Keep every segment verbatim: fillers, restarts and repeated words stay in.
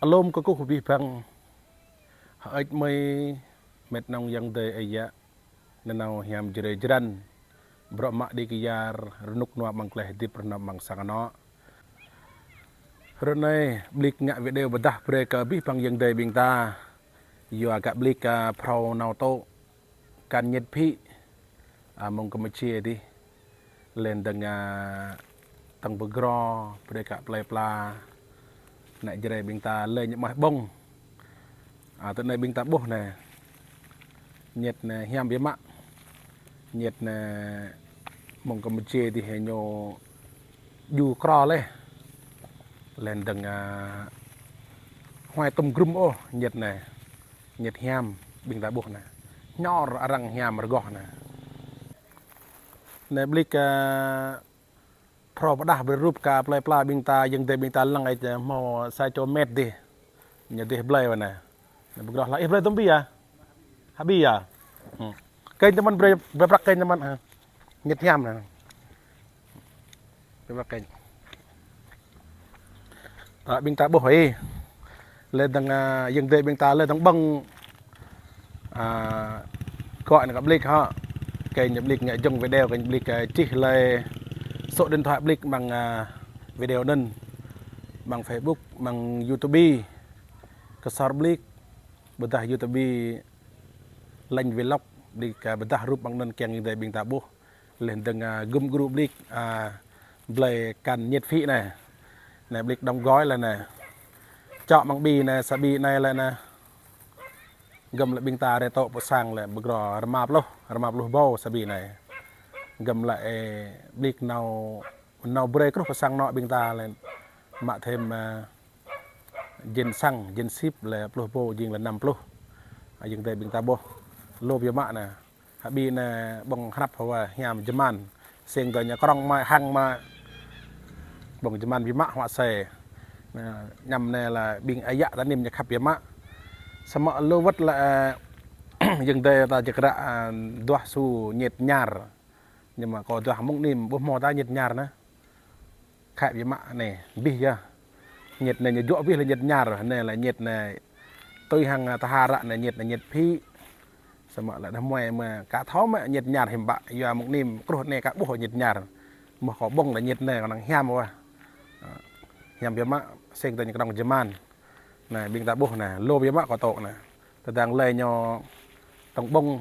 Alum kơkuh abih bang. Hơơč mơi met nong ayŏng adơi ơi yă. Nanao hiam jơrơi jơran. Bruă mă đĭ kyar rơnŭk rơnua amăng tơlơi hơdip rơnŭk amăng sang anŏ. Hrơi anai, Blik ngă video pơdah brơi kơ abih bang ayŏng adơi ƀing ta. Yua kơ Blik, a, phrâo nao tŭ akan ñet phĭ, a, mơ̆ng Campuchia dih. Lĕ dơ̆ng, a, tơ̆ng pơgro, brơi kơ plơi pla. Ană Jrai ƀing ta lĕ ñu mơ̆ ƀơ̆ng. A, tơ anai ƀing ta ƀuh anai. Ñet anai hiam biă mă. Ñet anai mơ̆ng Campuchia dih ñu djru kro lĕ. Lĕ dơ̆ng, a, huai tŭm grum ôh ñet anai. Ñet hiam ƀing ta ƀuh anai. Ñor arăng hiam rơgoh anai. Anai Blik, a, phrâo pơdah brơi rup kơ plơi pla ƀing ta, ayŏng adơi ƀing ta lăng ĕč hmâo sa čô met dih. Ñu dih blơi wă anai. Anai pơgro hla ih blơi tơm bi a? Hă bi a? Hmm. Kênh tơmăn brơi, brơi prăk kênh tơmăn hă? Ñet hiam anai. Brơi prăk kênh. Tơ ƀing ta ƀuh ih. Lĕ dơ̆ng, a, ayŏng adơi ƀing ta lĕ dơ̆ng ƀơ̆ng. A, kơ anai kơ Blik hă. Kênh Blik ngă jơ̆ng video, kênh Blik, a, čih lĕ số điện thoại Blik amăng, a, video anŭn. Amăng Facebook, amăng YouTube. Ksor Blik. Pơdah YouTube Leng Vlog, Blik, a, pơdah rup amăng anŭn kiăng ayŏng adơi ƀing ta ƀuh. Lĕ dơ̆ng, a, gum gru Blik, a, blơi akan ñet phĭ anai. Anai Blik đóng gói lĕ anai. Čŏ amăng ƀi anai, sa ƀi anai lĕ anai. Gum lĕ ƀing ta rai tŭ pơ sang lĕ pơgro rơma pluh, rơma pluh rơbâo sa ƀi anai. Gum lĕ, ơ, Blik nao, nao brơi kruh pơ sang anŏ ƀing ta lĕ mă thêm, a, jên xăng, jên sip lĕ pluh rơbâo jing lĕ năm pluh. A, ayŏng adơi ƀing ta ƀuh. Lu biă mă anai. Hă bi anai ƀơ̆ng hrăp hơwa hiam jơman. Sêng tơ ñu krong mă hăng mă. Ƀơ̆ng jơman biă mă huă sĕ. Anai, ñăm anai lĕ ƀing ơi yă ta anim ñu khăp biă mă. Samơ̆ lu wơ̆t lĕ, ơ, ayŏng adơi ta jơkră, ơ, duah su ñet ñar. Ñu mă kơ duah mơ̆ng anim ƀuh hmâo ta ñet ñar anai. Khăp biă mă anai, abih yơh. Ñet anai ñu juă abih lĕ ñet ñar, anai lĕ ñet anai. Tui hăng, a, tơha ră anai ñet anai ñet phĭ. Samơ̆ lĕ đah muai mă ka thâo mă ñet ñar hiư̆m pă, yua mơ̆ng anim kruh anai ka ƀuh ñet ñar. Mơ̆ kơ ƀơ̆ng lĕ ñet anai kơnang hiam wă. A, hiam biă mă, sêng tơ ñu krong jơman. Anai, ƀing ta ƀuh anai, lu biă mă kơ tŭ anai. Tơdang lĕ ñu tơ̆ng ƀơ̆ng,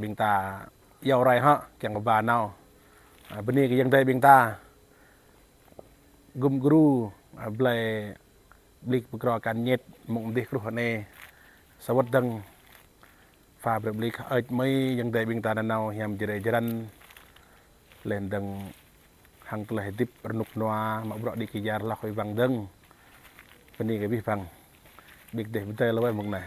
ƀing ta iâu rai hă, kiăng kơ ba nao. A, bơni kơ ayŏng adơi ƀing ta. Gum gru, a, blơi Blik pơgro akan ñet mơ̆ng adih kruh anai. Sa wơ̆t dơ̆ng pha brơi Blik hơơč mơi ayŏng adơi ƀing ta nanao hiam jơrơi jơran. Lĕ dơ̆ng hăng tơlơi hơdip rơnŭk rơnua mă bruă đĭ kyar hloh wai wăng dơ̆ng. Bơni kơ abih bang. Blik dêh pơdơi lơ wai mơ̆ng anai.